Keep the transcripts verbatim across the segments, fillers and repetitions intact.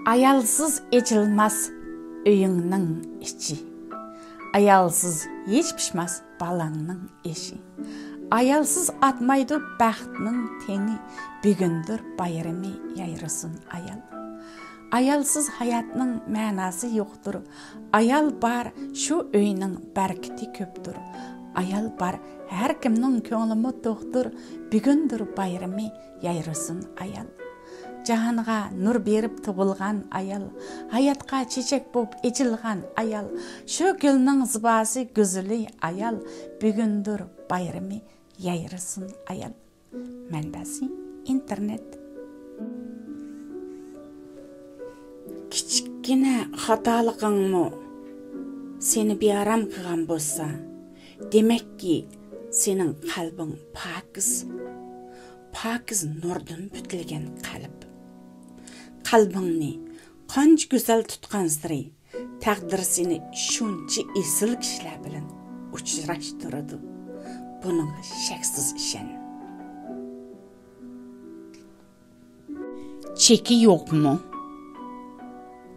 ئايالسىز ئېچىلماس ئۆيۈڭنىڭ ئىچى، ئايالسىز ھېچ پىشماس بالاڭنىڭ ئېشى. ئايالسىز ئاتمايدۇ بەختنىڭ تېڭى، بۈگۈندۇر بايرىمى يايرىسۇن ئايال. ئايالسىز ھاياتنىڭ مەناسى يوقتۇر، ئايال بار شۇ ئۆينىڭ بەرىكىتى كۆپتۇر. ئايال بار ھەر كىمنىڭ كۆڭلىمۇ توقتۇر، بۈگۈندۇر بايرىمى يايرىسۇن ئايال. جاھانغا نۇر بېرىپ تۇغۇلغان ئايال، ھاياتقا چېچەك بولۇپ ئېچىلغان ئايال، شۇ گۈلنىڭ زىباسى گۈزىلى ئايال، بۈگۈندۇر بايرىمى يايرىسۇن ئايال. مەنبەسى ئىنتېرنېت. كىچىككىنە خاتالىقىڭمۇ سېنى بىئارام قىلغان بولسا، دېمەككى، سېنىڭ قەلبىڭ پاكىز. پاكىز نۇردىن پۈتۈلگەن قەلب. قەلبىڭنى قانچە گۈزەل تۇتقانسېرى، تەقدىر سېنى شۇنچە ئېسىل كىشىلەر بىلەن ئۇچراشتۇرىدۇ. بۇنىڭغا شەكسىز ئىشەن. چېكى يوقمۇ؟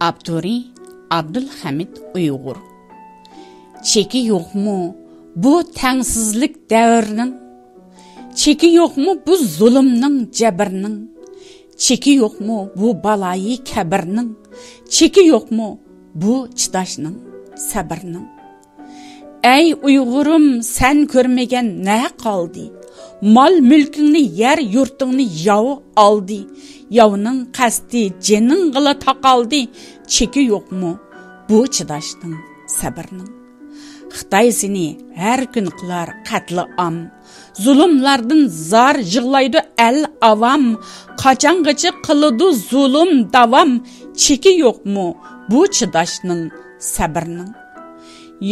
ئاپتورى: ئابدۇلھەمىد ئۇيغۇر. چېكى يوقمۇ بۇ تەڭسىزلىك دەۋرنىڭ؟ چېكى يوقمۇ بۇ زۇلۇمنىڭ، جەبرنىڭ؟ چېكى يوقمۇ بۇ بالايى كەبىرنىڭ؟ چېكى يوقمۇ بۇ چىداشنىڭ، سەبرنىڭ؟ ئەي ئۇيغۇرۇم، سەن كۆرمىگەن نە قالدى؟ مال-مۈلكۈڭنى، يەر-يۇرتۇڭنى ياۋ ئالدى. ياۋنىڭ قەستى جېنىڭغىلا تاقالدى. چېكى يوقمۇ بۇ چىداشنىڭ، سەبرنىڭ؟ خىتاي سېنى ھەر كۈن قىلار قەتلىئام. زۇلۇملاردىن زار يىغلايدۇ ئەل-ئاۋام. قاچانغىچە قىلىدۇ زۇلۇم داۋام؟ چېكى يوقمۇ بۇ چىداشنىڭ، سەبرنىڭ؟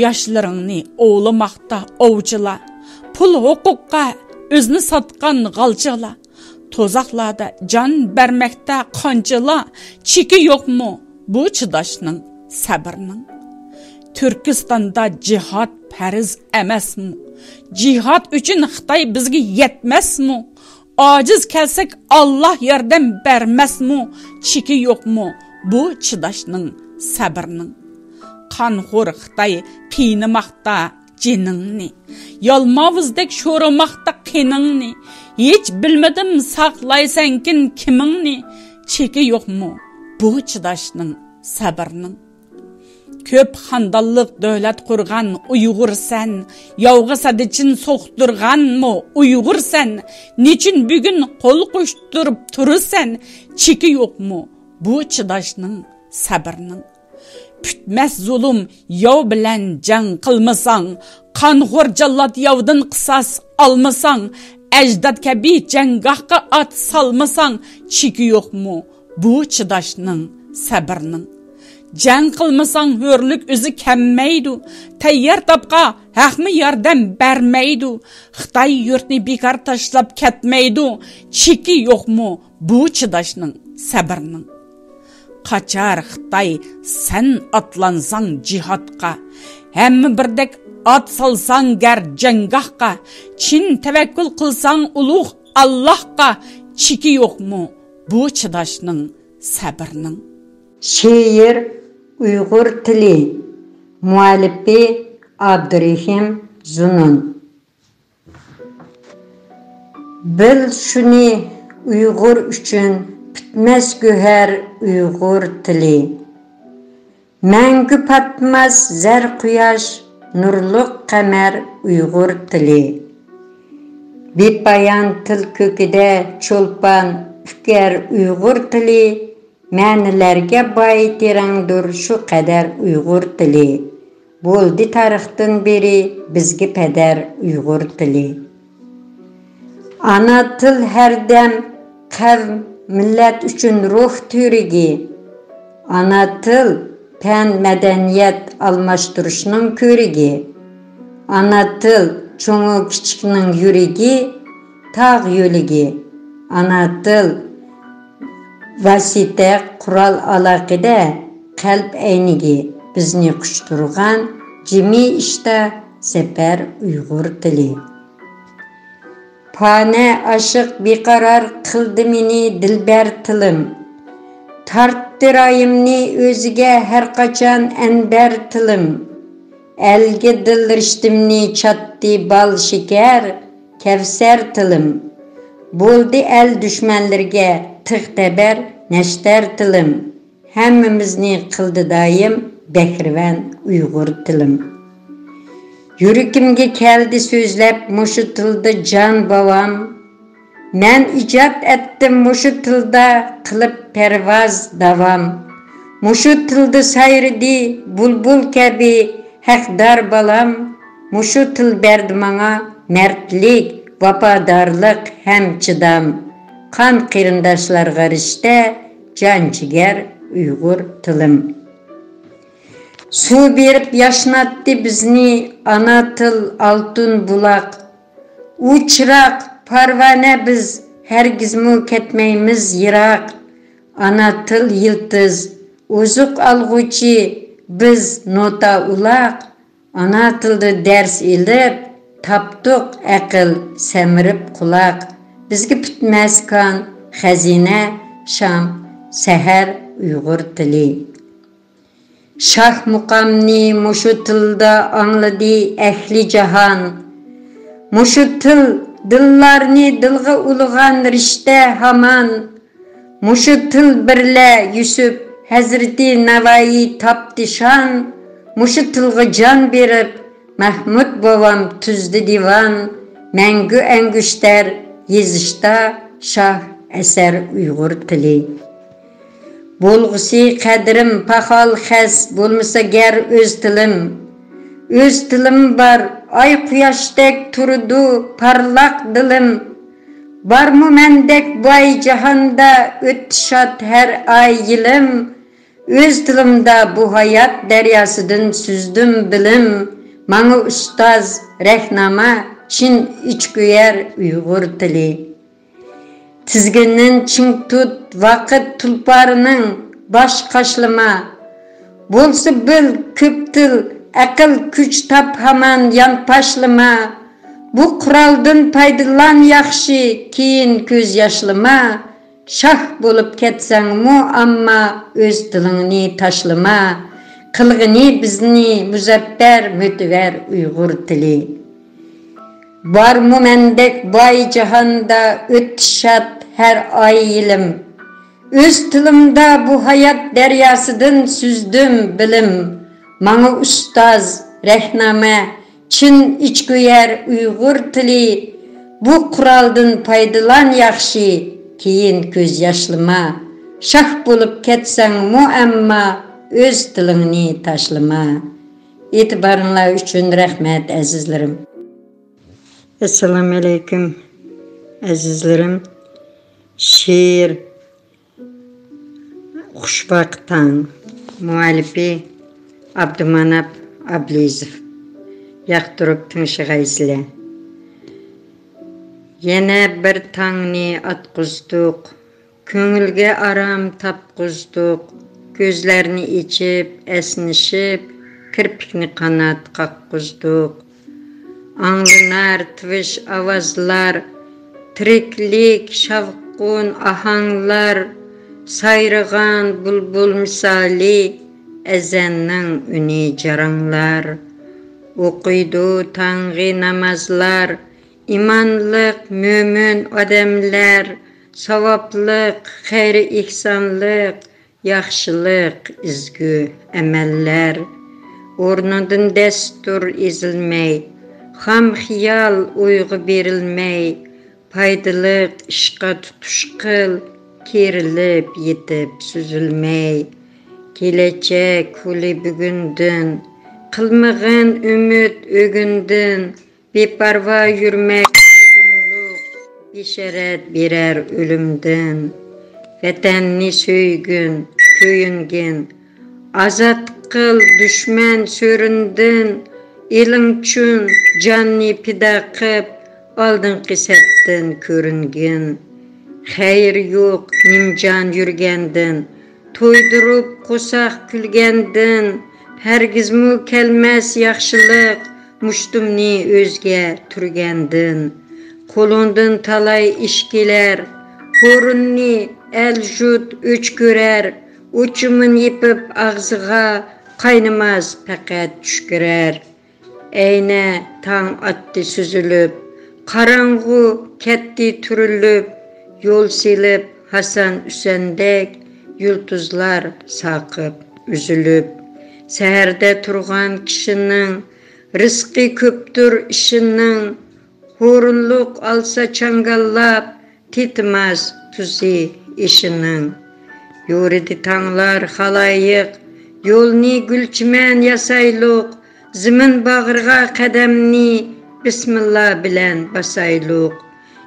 ياشلىرىڭنى ئوۋلىماقتا ئوۋچىلار، پۇل ھوقۇققا ئۆزىنى ساتقان غالچىلار، تۇزاقلاردا جان بەرمەكتە قانچىلار؟ چېكى يوقمۇ بۇ چىداشنىڭ، سەبرنىڭ؟ تۈركىستاندا جىھاد پەرز ئەمەسمۇ؟ جىھاد ئۈچۈن خىتاي بىزگە يەتمەسمۇ؟ ئاجىز كەلسەك، ئاللا ياردەم بەرمەسمۇ؟ چېكى يوقمۇ بۇ چىداشنىڭ، سەبرنىڭ؟ قانخور خىتاي قىينىماقتا جېنىڭنى، يالماۋۇزدەك شورىماقتا قېنىڭنى. ھېچ بىلمىدىم، ساقلايسەنكىن كىمىڭنى؟ چېكى يوقمۇ بۇ چىداشنىڭ، سەبرنىڭ؟ كۆپ خاندانلىق دۆلەت قۇرغان ئۇيغۇرسەن، ياۋغا سەددىچىن سوقتۇرغانمۇ ئۇيغۇرسەن؟ نېچۈن بۈگۈن قول قوشتۇرۇپ تۇرىسەن؟ چېكى يوقمۇ بۇ چىداشنىڭ، سەبرنىڭ؟ پۈتمەس زۇلۇم ياۋ بىلەن جەڭ قىلمىساڭ، قانخور جاللات ياۋدىن قىساس ئالمىساڭ، ئەجداد كەبى جەڭگاھقا ئات سالمىساڭ، چېكى يوقمۇ بۇ چىداشنىڭ، سەبرنىڭ؟ جەڭ قىلمىساڭ ھۆرلۈك ئۆزى كەممەيدۇ، تەييار تاپقا ھەقمۇ ياردەم بەرمەيدۇ. خىتاي يۇرتنى بىكار تاشلاپ كەتمەيدۇ، چېكى يوقمۇ بۇ چىداشنىڭ، سەبرنىڭ؟ قاچار خىتاي سەن ئاتلانساڭ جىھادقا، ھەممە بىردەك ئات سالساڭ گەر جەڭگاھقا، چىن تەۋەككۈل قىلساڭ ئۇلۇغ ئاللاھقا، چېكى يوقمۇ بۇ چىداشنىڭ، سەبرنىڭ؟ شېئىر: ئۇيغۇر تىلى. مۇئەللىپى: ئابدۇرېھىم زۇنۇن. بىل شۇنى ئۇيغۇر ئۈچۈن، پۈتمەس گۆھەر ئۇيغۇر تىلى. مەڭگۈ پاتماس زەر قۇياش، نۇرلۇق قەمەر ئۇيغۇر تىلى. بىپايان تىل كۆكىدە چولپان ئۈكەر ئۇيغۇر تىلى. مەنىلەرگە باي تېرەڭدۇر شۇ قەدەر ئۇيغۇر تىلى. بولدى تارىختىن بېرى بىزگە پەدەر ئۇيغۇر تىلى. ئانا تىل ھەردەم قەۋم، مىللەت ئۈچۈن روھ تۈۋرۈكى. ئانا تىل پەن، مەدەنىيەت ئالماشتۇرۇشنىڭ كۆۋرۈكى. ئانا تىل چوڭۇ كىچىكنىڭ يۈرىكى، تاغ يۆلىكى. ئانا تىل ۋاسىتە، قورال ئالاقىدە، قەلب ئەينىكى، بىزنى قۇچتۇرغان جىمى ئىشتا زەپەر ئۇيغۇر تىلى. پانە ئاشىق بىقارار قىلدى مېنى دىلبەر تىلىم. تارت ئىپتىرايىمنى ئۆزىگە ھەر قاچان ئەندەر تىلىم. ئەلگە دىل رىشتىمنى چاتتى بال شېكەر، كەۋسەر تىلىم. بولدى ئەل دۈشمەنلىرىگە تىغ تەبەر، نەشتەر تىلىم. ھەممىمىزنى قىلدى دايىم بەھرىۋەن ئۇيغۇر تىلىم. يۈرىكىمگە كەلدى سۆزلەپ مۇشۇ تىلدا جان باۋام. مەن ئىجاد ئەتتىم مۇشۇ تىلدا قىلىپ پەرۋاز داۋام. مۇشۇ تىلدا سايرىدى بۇلبۇل كەبى ھەقدار بالام. مۇشۇ تىل بەردى ماڭا مەردلىك، ۋاپادارلىق ھەم چىدام. قان قېرىنداشلارغا رىشتە، جان جىگەر ئۇيغۇر تىلىم. سۇ بېرىپ ياشناتتى بىزنى ئانا تىل ئالتۇن بۇلاق. ئۇ چىراغ، پارۋانە بىز، ھەرگىزمۇ كەتمەيمىز يىراق. ئانا تىل يىلتىز، ئوزۇق ئالغۇچى، بىز نوتا ئۇلاق. ئانا تىلدا دەرس ئېلىپ، تاپتۇق ئەقىل، سەمرىپ قۇلاق. بىزگە پۈتمەس كان، خەزىنە، شام، سەھەر ئۇيغۇر تىلى. شاھ مۇقامنى مۇشۇ تىلدا ئاڭلىدى ئەھلى جاھان. مۇشۇ تىل دىللارنى دىلغا ئۇلىغان رىشتە ھامان. مۇشۇ تىل بىرلە يۈسۈپ ھەزرىتى ناۋايى تاپتى شان. مۇشۇ تىلغا جان بېرىپ، مەھمۇد بوۋام تۈزدى دىۋان. مەڭگۈ ئەڭگۈشتەر يېزىشتا شاھ ئەسەر ئۇيغۇر تىلى. بولغۇسى قەدرىم پاخال خەس، بولمىسا گەر ئۆز تىلىم. ئۆز تىلىم بار، ئاي قۇياشتەك تۇرىدۇ پارلاق دىلىم. بارمۇ مەندەك باي جاھاندا، ئۆتتى شاد ھەر ئاي يىلىم. ئۆز تىلىمدا بۇ ھايات دەرياسىدىن سۈزدۈم بىلىم. ماڭا ئۇستاز، رەھناما، چىن ئىچكۆيەر ئۇيغۇر تىلى. تىزگىنىڭ چىڭ تۇت، ۋاقىت تۇلپارىنىڭ باش قاشلىما. بولسا بىل، كۆپ تىل، ئەقىل، كۈچ تاپ ھامان يانپاشلىما. بۇ قورالدىن پايدىلان ياخشى، كېيىن كۆز ياشلىما. شاھ بولۇپ كەتسەڭمۇ ئەمما، ئۆز تىلىڭنى تاشلىما. قىلغىنى بىزنى مۇزەپپەر، مۆتىۋەر ئۇيغۇر تىلى. بارمۇ مەندەك باي جاھاندا، ئۆتتى شاد ھەر ئاي يىلىم. ئۆز تىلىمدا بۇ ھايات دەرياسىدىن سۈزدۈم بىلىم. ماڭا ئۇستاز، رەھنامە، چىن ئىچكۆيەر ئۇيغۇر تىلى. بۇ قورالدىن پايدىلان ياخشى، كېيىن كۆز ياشلىما. شاھ بولۇپ كەتسەڭمۇ ئەمما، ئۆز تىلىڭنى تاشلىما. ئېتىبارىڭلار ئۈچۈن رەھمەت، ئەزىزلىرىم. ئەسسالامۇئەلەيكۇم، ئەزىزلىرىم. شېئىر خۇشۋاق تاڭ، مۇئەللىپى ئابدۇماناپ ئابلىزوف. ياقتۇرۇپ تىڭشىغايسىلەر. يەنە بىر تاڭنى ئاتقۇزدۇق، كۆڭۈلگە ئارام تاپقۇزدۇق. كۆزلەرنى ئېچىپ، ئەسنىشىپ، كىرپىكنى قانات قاققۇزدۇق. ئاڭلىنار تىۋىش ئاۋازلار، تىرىكلىك، شاۋقۇن، ئاھاڭلار، سايرىغان بۇلبۇل مىسالى، ئەزاننىڭ ئۈنى جاراڭلار. ئوقۇيدۇ تاڭغى نامازلار، ئىمانلىق مۆمىن ئادەملەر، ساۋابلىق، خەير-ئېھسانلىق، ياخشىلىق، ئىزگۈ ئەمەللەر. ئورنىدىن دەستۇر ئېزىلمەي، خام خىيال ئويغا بېرىلمەي، پايدىلىق ئىشقا تۇتۇش قىل، كېرىلىپ يېتىپ سۈزۈلمەي. كېلەچەك ھولى بۈگۈندىن، قىلمىغىن ئۈمىد ئۆگۈندىن. بىپەرۋا يۈرمەك بەشەرەت بېرەر ئۆلۈمدىن. ۋەتەننى سۆيگىن، كۆيۈنگىن، ئازاد قىل دۈشمەن سۆرۈندىن. ئېلىڭ ئۈچۈن جاننى پىدا قىپ، ئالدىنقى سەپتىن كۆرۈنگىن. خەير يوق نىمجان يۈرگەندىن، تويدۇرۇپ قورساق كۈلگەندىن. ھەرگىزمۇ كەلمەس ياخشىلىق، مۇشتۇمنى ئۆزگە تۈرگەندىن. قولۇڭدىن تالاي ئىش كېلەر، ھورۇننى ئەل-يۇرت ئۆچ كۆرەر. ئۇچىمۇن يېپىپ ئاغزىغا، قاينىماس پەقەت چۈش كىرەر. ئەينە تاڭ ئاتتى سۈزۈلۈپ، قاراڭغۇ كەتتى تۈرۈلۈپ، يول سېلىپ ھاسان ئۈسەندەك، يۇلتۇزلار ساقىپ ئۈزۈلۈپ. سەھەردە تۇرغان كىشىنىڭ، رىزقى كۆپتۇر ئىشىنىڭ، ھۇرۇنلۇق ئالسا چاڭگاللاپ، تېتىماس تۇزى ئېشىنىڭ. يورۇدى تاڭلار خالايىق، يولنى گۈلچىمەن ياسايلۇق، زېمىن باغرىغا قەدەمنى بىسمىللا بىلەن باسايلۇق.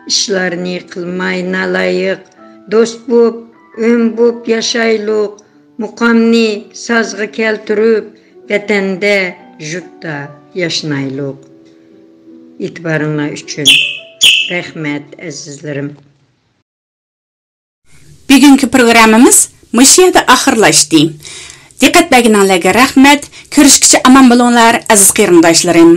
ئىشلارنى قىلماي نالايىق، دوست بوپ، ئۆم بوپ ياشايلۇق. مۇقامنى سازغا كەلتۈرۈپ، ۋەتەندە، يۇرتتا ياشنايلۇق. ئېتىبارىڭلار ئۈچۈن رەھمەت، ئەزىزلىرىم. بۈگۈنكى پروگراممىمىز مۇشۇ يەردە ئاخىرلاشتى. دىققەت بەرگىنىڭلارغا رەھمەت. كۆرۈشكىچە ئامان بولۇڭلار، ئەزىز قېرىنداشلىرىم.